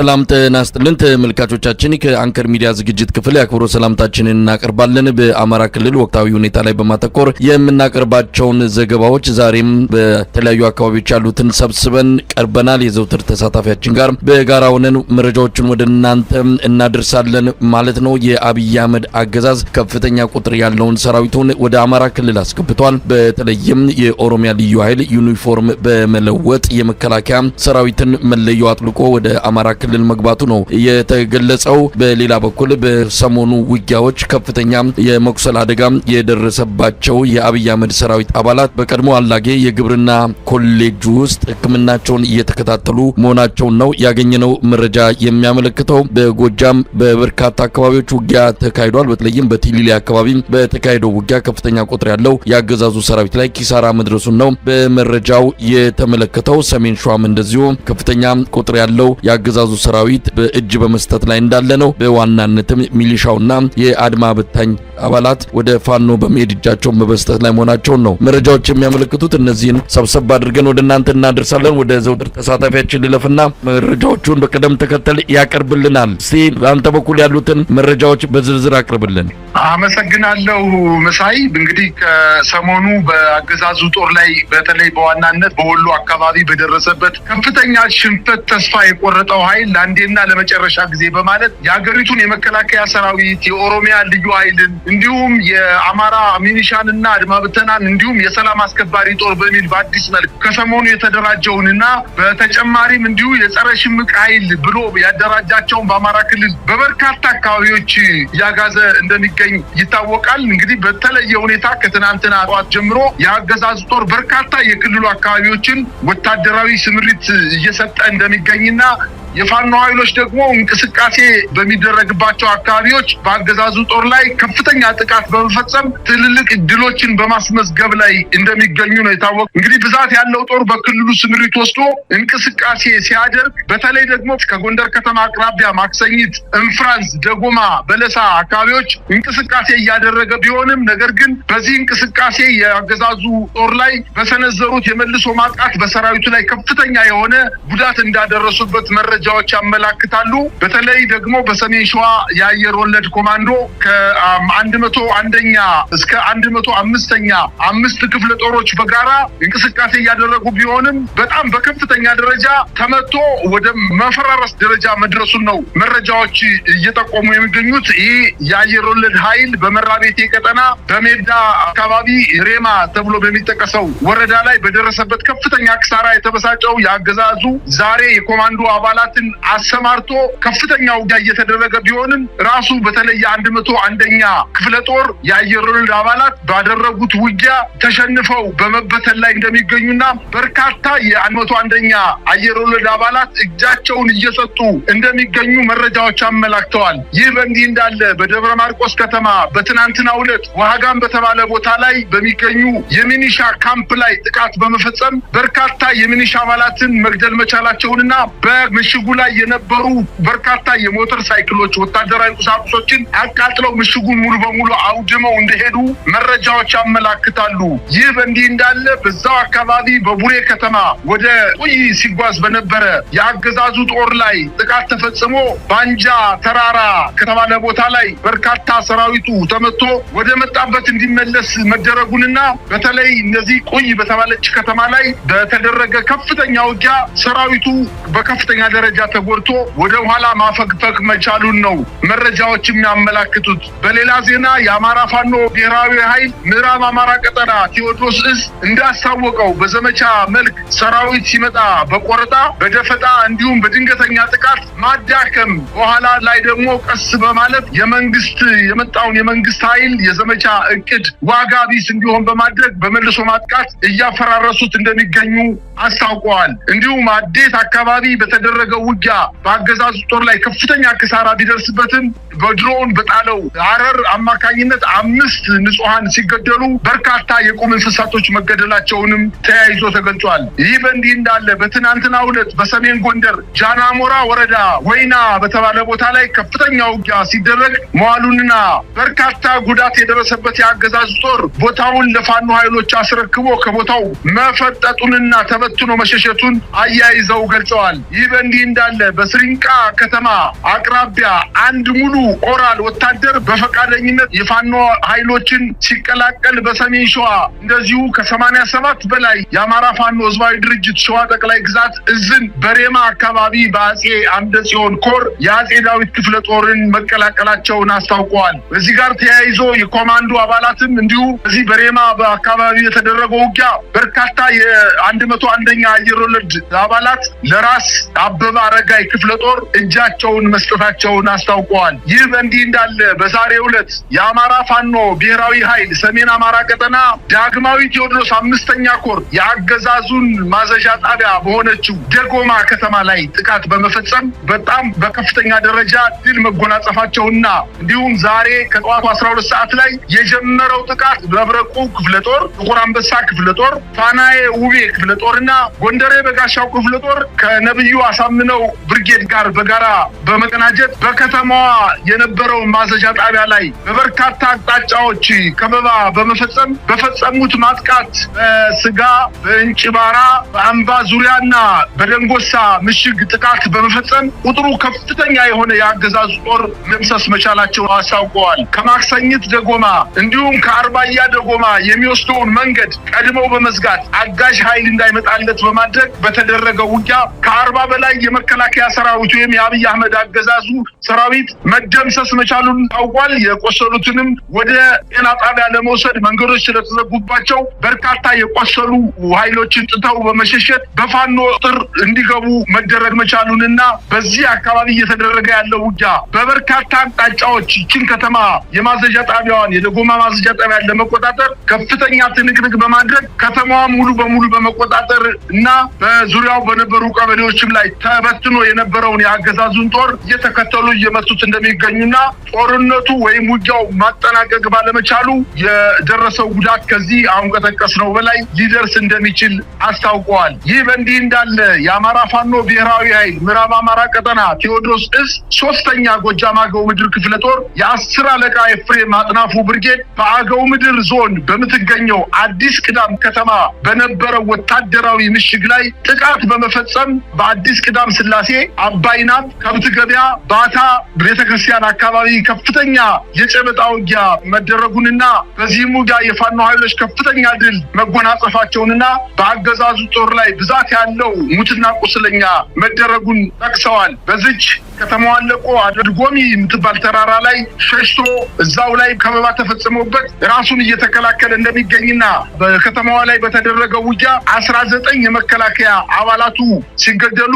ሰላም ጤና ይስጥልን ተመልካቾቻችን፣ ከአንከር ሚዲያ ዝግጅት ክፍል የአክብሮት ሰላምታችንን እናቀርባለን። በአማራ ክልል ወቅታዊ ሁኔታ ላይ በማተኮር የምናቀርባቸውን ዘገባዎች ዛሬም በተለያዩ አካባቢዎች ያሉትን ሰብስበን ቀርበናል። የዘውትር ተሳታፊያችን ጋር በጋራ ሆነን መረጃዎችን ወደ እናንተ እናደርሳለን ማለት ነው። የአብይ አህመድ አገዛዝ ከፍተኛ ቁጥር ያለውን ሰራዊቱን ወደ አማራ ክልል አስገብቷል። በተለይም የኦሮሚያ ልዩ ኃይል ዩኒፎርም በመለወጥ የመከላከያ ሰራዊትን መለዮ አጥልቆ ወደ አማራ ክልል መግባቱ ነው የተገለጸው። በሌላ በኩል በሰሞኑ ውጊያዎች ከፍተኛ የመቁሰል አደጋ የደረሰባቸው የአብይ አህመድ ሰራዊት አባላት በቀድሞ አላጌ የግብርና ኮሌጅ ውስጥ ሕክምናቸውን እየተከታተሉ መሆናቸውን ነው ያገኘነው መረጃ የሚያመለክተው። በጎጃም በበርካታ አካባቢዎች ውጊያ ተካሂዷል። በተለይም በቲሊሊ አካባቢ በተካሄደው ውጊያ ከፍተኛ ቁጥር ያለው የአገዛዙ ሰራዊት ላይ ኪሳራ መድረሱን ነው በመረጃው የተመለከተው። ሰሜን ሸዋም እንደዚሁ ከፍተኛ ቁጥር ያለው የአገዛዙ ሰራዊት በእጅ በመስጠት ላይ እንዳለ ነው። በዋናነትም ሚሊሻውና የአድማ በታኝ አባላት ወደ ፋኖ በመሄድ እጃቸውን በመስጠት ላይ መሆናቸውን ነው መረጃዎች የሚያመለክቱት። እነዚህን ሰብሰብ አድርገን ወደ እናንተ እናደርሳለን። ወደ ዘውትር ተሳታፊያችን ልለፍና መረጃዎቹን በቅደም ተከተል ያቀርብልናል። እስቲ በአንተ በኩል ያሉትን መረጃዎች በዝርዝር አቅርብልን። አመሰግናለሁ መሳይ። እንግዲህ ከሰሞኑ በአገዛዙ ጦር ላይ በተለይ በዋናነት በወሎ አካባቢ በደረሰበት ከፍተኛ ሽንፈት ተስፋ የቆረጠው ኃይል ለአንዴና ለመጨረሻ ጊዜ በማለት የሀገሪቱን የመከላከያ ሰራዊት፣ የኦሮሚያ ልዩ ኃይልን እንዲሁም የአማራ ሚኒሻንና አድማ ብተናን እንዲሁም የሰላም አስከባሪ ጦር በሚል በአዲስ መልክ ከሰሞኑ የተደራጀውንና በተጨማሪም እንዲሁ የጸረ ሽምቅ ኃይል ብሎ ያደራጃቸውን በአማራ ክልል በበርካታ አካባቢዎች እያጋዘ እንደሚገኝ ይታወቃል። እንግዲህ በተለየ ሁኔታ ከትናንትና ጠዋት ጀምሮ የአገዛዙ ጦር በርካታ የክልሉ አካባቢዎችን ወታደራዊ ስምሪት እየሰጠ እንደሚገኝና የፋኖ ኃይሎች ደግሞ እንቅስቃሴ በሚደረግባቸው አካባቢዎች በአገዛዙ ጦር ላይ ከፍተኛ ጥቃት በመፈጸም ትልልቅ ድሎችን በማስመዝገብ ላይ እንደሚገኙ ነው የታወቀ። እንግዲህ ብዛት ያለው ጦር በክልሉ ስምሪት ወስዶ እንቅስቃሴ ሲያደርግ በተለይ ደግሞ ከጎንደር ከተማ አቅራቢያ ማክሰኝት፣ እንፍራንስ፣ ደጎማ፣ በለሳ አካባቢዎች እንቅስቃሴ እያደረገ ቢሆንም ነገር ግን በዚህ እንቅስቃሴ የአገዛዙ ጦር ላይ በሰነዘሩት የመልሶ ማጥቃት በሰራዊቱ ላይ ከፍተኛ የሆነ ጉዳት እንዳደረሱበት መረጃዎች ያመላክታሉ። በተለይ ደግሞ በሰሜን ሸዋ የአየር ወለድ ኮማንዶ ከ101ኛ እስከ 105ኛ 5 ክፍለ ጦሮች በጋራ እንቅስቃሴ እያደረጉ ቢሆንም በጣም በከፍተኛ ደረጃ ተመቶ ወደ መፈራረስ ደረጃ መድረሱን ነው መረጃዎች እየጠቆሙ የሚገኙት። ይህ የአየር ወለድ ኃይል በመራቤቴ ቀጠና በሜዳ አካባቢ ሬማ ተብሎ በሚጠቀሰው ወረዳ ላይ በደረሰበት ከፍተኛ ኪሳራ የተበሳጨው የአገዛዙ ዛሬ የኮማንዶ አባላት አሰማርቶ ከፍተኛ ውጊያ እየተደረገ ቢሆንም ራሱ በተለይ 101ኛ ክፍለ ጦር የአየር ወለድ አባላት ባደረጉት ውጊያ ተሸንፈው በመበተን ላይ እንደሚገኙና በርካታ የ101ኛ አየር ወለድ አባላት እጃቸውን እየሰጡ እንደሚገኙ መረጃዎች አመላክተዋል። ይህ በእንዲህ እንዳለ በደብረ ማርቆስ ከተማ በትናንትናው ዕለት ዋጋም በተባለ ቦታ ላይ በሚገኙ የሚኒሻ ካምፕ ላይ ጥቃት በመፈጸም በርካታ የሚኒሻ አባላትን መግደል መቻላቸውንና በምሽጉ ላይ የነበሩ በርካታ የሞተር ሳይክሎች፣ ወታደራዊ ቁሳቁሶችን አቃጥለው ምሽጉን ሙሉ በሙሉ አውድመው እንደሄዱ መረጃዎች ያመላክታሉ። ይህ በእንዲህ እንዳለ በዛው አካባቢ በቡሬ ከተማ ወደ ቁይ ሲጓዝ በነበረ የአገዛዙ ጦር ላይ ጥቃት ተፈጽሞ ባንጃ ተራራ ከተባለ ቦታ ላይ በርካታ ሰራዊቱ ተመቶ ወደ መጣበት እንዲመለስ መደረጉንና በተለይ እነዚህ ቁይ በተባለች ከተማ ላይ በተደረገ ከፍተኛ ውጊያ ሰራዊቱ በከፍተኛ ደረጃ ተጎድቶ ወደ ኋላ ማፈግፈግ መቻሉን ነው መረጃዎች የሚያመላክቱት። በሌላ ዜና የአማራ ፋኖ ብሔራዊ ኃይል ምዕራብ አማራ ቀጠና ቴዎድሮስ እዝ እንዳስታወቀው በዘመቻ መልክ ሰራዊት ሲመጣ በቆረጣ፣ በደፈጣ እንዲሁም በድንገተኛ ጥቃት ማዳከም፣ በኋላ ላይ ደግሞ ቀስ በማለት የመንግስት የመጣውን የመንግስት ኃይል የዘመቻ እቅድ ዋጋ ቢስ እንዲሆን በማድረግ በመልሶ ማጥቃት እያፈራረሱት እንደሚገኙ አስታውቀዋል። እንዲሁም አዴት አካባቢ በተደረገው ውጊያ በአገዛዙ ጦር ላይ ከፍተኛ ኪሳራ ቢደርስበትም በድሮን በጣለው አረር አማካኝነት 5 ንጹሃን ሲገደሉ በርካታ የቁም እንስሳቶች መገደላቸውንም ተያይዞ ተገልጿል። ይህ በእንዲህ እንዳለ በትናንትናው ዕለት በሰሜን ጎንደር ጃናሞራ ወረዳ ወይና በተባለ ቦታ ላይ ከፍተኛ ውጊያ ሲደረግ መዋሉንና በርካታ ጉዳት የደረሰበት የአገዛዙ ጦር ቦታውን ለፋኖ ኃይሎች አስረክቦ ከቦታው መፈርጠጡንና ተበትኖ ተበትኖ መሸሸቱን አያይዘው ገልጸዋል። ይህ በእንዲህ እንዳለ በስሪንቃ ከተማ አቅራቢያ አንድ ሙሉ ኦራል ወታደር በፈቃደኝነት የፋኖ ኃይሎችን ሲቀላቀል፣ በሰሜን ሸዋ እንደዚሁ ከ87 በላይ የአማራ ፋኖ ህዝባዊ ድርጅት ሸዋ ጠቅላይ ግዛት እዝን በሬማ አካባቢ በአጼ አምደ ጽዮን ኮር የአጼ ዳዊት ክፍለ ጦርን መቀላቀላቸውን አስታውቀዋል። በዚህ ጋር ተያይዞ የኮማንዶ አባላትም እንዲሁ በዚህ በሬማ በአካባቢ የተደረገው ውጊያ በርካታ የ101ኛ አየር ወለድ አባላት ለራስ አበበ አረጋይ ክፍለ ጦር እጃቸውን መስጠታቸውን አስታውቀዋል። ይህ በእንዲህ እንዳለ በዛሬው ዕለት የአማራ ፋኖ ብሔራዊ ኃይል ሰሜን አማራ ቀጠና ዳግማዊ ቴዎድሮስ አምስተኛ ኮር የአገዛዙን ማዘዣ ጣቢያ በሆነችው ደጎማ ከተማ ላይ ጥቃት በመፈጸም በጣም በከፍተኛ ደረጃ ድል መጎናጸፋቸውና እንዲሁም ዛሬ ከጠዋቱ 12 ሰዓት ላይ የጀመረው ጥቃት መብረቁ ክፍለ ጦር፣ ጥቁር አንበሳ ክፍለ ጦር፣ ፋናዬ ውቤ ክፍለ ጦርና ጎንደሬ በጋሻው ክፍለ ጦር ከነብዩ አሳምነው ብርጌድ ጋር በጋራ በመቀናጀት በከተማዋ የነበረውን ማዘዣ ጣቢያ ላይ በበርካታ አቅጣጫዎች ከበባ በመፈጸም በፈጸሙት ማጥቃት በስጋ፣ በእንጭባራ፣ በአምባ ዙሪያና በደንጎሳ ምሽግ ጥቃት በመፈጸም ቁጥሩ ከፍተኛ የሆነ የአገዛዙ ጦር መደምሰስ መቻላቸው አስታውቀዋል። ከማክሰኝት ደጎማ እንዲሁም ከአርባያ ደጎማ የሚወስደውን መንገድ ቀድመው በመዝጋት አጋዥ ኃይል እንዳይመጣለት በማድረግ በተደረገው ውጊያ ከ40 በላይ የመከላከያ ሰራዊት ወይም የአብይ አህመድ አገዛዙ ሰራዊት መደምሰስ መቻሉን ታውቋል። የቆሰሉትንም ወደ ጤና ጣቢያ ለመውሰድ መንገዶች ስለተዘጉባቸው በርካታ የቆሰሉ ኃይሎችን ጥተው በመሸሸት በፋኖ ጥር እንዲገቡ መደረግ መቻሉንና በዚህ አካባቢ እየተደረገ ያለው ውጊያ በበርካታ አቅጣጫዎች ይችን ከተማ የማዘዣ ጣቢያዋን የደጎማ ማዘዣ ጣቢያን ለመቆጣጠር ከፍተኛ ትንቅንቅ በማድረግ ከተማዋ ሙሉ በሙሉ በመቆጣጠር እና በዙሪያው በነበሩ ቀበሌዎችም ላይ ተበትኖ የነበረውን የአገዛዙን ጦር እየተከተሉ እየመቱት እንደሚገኙና ጦርነቱ ወይም ውጊያው ማጠናቀቅ ባለመቻሉ የደረሰው ጉዳት ከዚህ አሁን ከጠቀስነው በላይ ሊደርስ እንደሚችል አስታውቀዋል። ይህ በእንዲህ እንዳለ የአማራ ፋኖ ብሔራዊ ኃይል ምዕራብ አማራ ቀጠና ቴዎድሮስ እዝ ሶስተኛ ጎጃም አገው ምድር ክፍለ ጦር የ10 አለቃ ኤፍሬም አጥናፉ ብርጌድ በአገው ምድር ዞን በምትገኘው አዲስ ቅዳም ከተማ በነበረው ወታደራዊ ምሽግ ላይ ጥቃት በመፈጸም በአዲስ ቅዳም ስላሴ፣ አባይናም፣ ከብት ገበያ፣ ባታ ቤተክርስቲያን አካባቢ ከፍተኛ የጨበጣ ውጊያ መደረጉንና በዚህም ውጊያ የፋኖ ኃይሎች ከፍተኛ ድል መጎናጸፋቸውንና በአገዛዙ ጦር ላይ ብዛት ያለው ሙትና ቁስለኛ መደረጉን ጠቅሰዋል። በዚች ከተማዋን ለቆ አድጎሚ የምትባል ተራራ ላይ ሸሽቶ እዛው ላይ ከበባ ተፈጽሞበት ራሱን እየተከላከለ እንደሚገኝና በከተማዋ ላይ በተደረገው ውጊያ 19 የመከላከያ አባላቱ ሲገደሉ